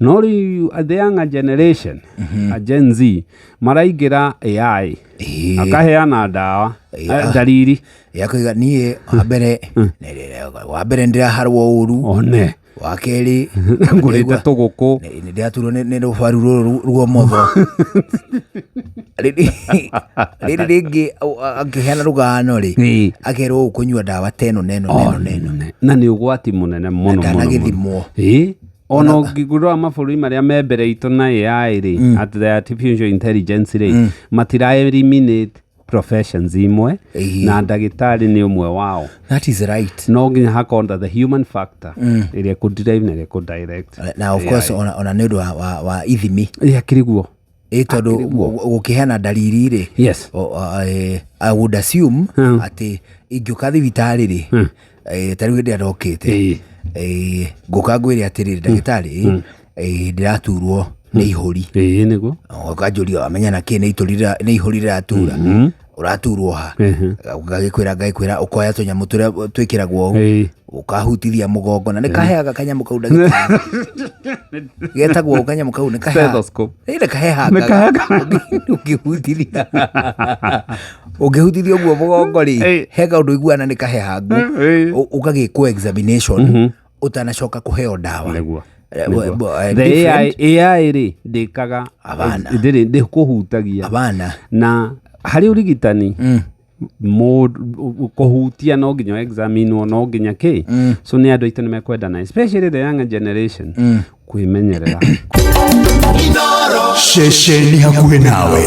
No rĩu the younger generation, a Gen Z, maraingĩra AI, akaheana ndawa, ndariri. Yakoiga niĩ wa mbere, wa mbere ndĩraharwo ũru. One. Wa kerĩ, ngũrĩte tũgũkũ. Nĩ ndĩraturwo nĩ rũbaru rũrũ ruomotho. Rĩrĩ rĩngĩ akĩheana rũgano rĩ, akerwo ũkũnyua ndawa ta ĩno na ĩno na ĩno na ĩno. Na nĩ ũgwati mũnene mũno mũno. Ndanagĩthimwo. Ona ũngĩrora mabũrũri marĩa me mbere itũ na AI rĩ, at the artificial intelligence rĩ, matira eliminate professions imwe, na ndagĩtarĩ nĩ ũmwe wao. That is right. No nginya hakorwo na the human factor ĩrĩa kũ drive na ĩrĩa kũ direct. Na of course ona nĩ ũndũ wa ithimi. Ĩ, akĩrĩ guo. Ĩ, tondũ gũkĩheana ndariri rĩ, I would assume atĩ ingĩũka thibitarĩ rĩ, ta rĩu hĩndĩ ĩrĩa ndokĩte, ngũka ngwĩre atĩrĩrĩ, ndagĩtarĩ, ndĩraturwo nĩ ihũri. Ĩĩ nĩguo. Ũkanjũria wamenya na kĩ nĩ ihũri rĩratura, ũraturwo ha? Ngagĩkwĩra ũkoya tũnyamũ tũrĩa twĩkĩragwo ũũ, ũkahutithia mũgongo, na nĩ kaheaga kanyamũ kau ndagĩtarĩ. Getagwo kanyamũ kau nĩ kaheaga. Stethoscope. Ĩ, nĩ kahehangaga. Ũngĩhutithia. Ũngĩhutithia ũguo mũgongo rĩ, he kaũndũ ũiguaga nĩ kahehangu. Ũgagĩkwo examination ũtanacoka kũheo ndawa. Nĩguo. The AI rĩ ndĩkaga, Abana. ndĩrĩ ndĩkũhutagia. Abana. Na harĩ ũrigitani, mũndũ kũhutia no nginya examinwo, no nginya kĩ. So nĩ andũ aitũ nĩ mekwendana, especially the younger generation, kwĩmenyerera. Ceceni hakuhĩ nawe.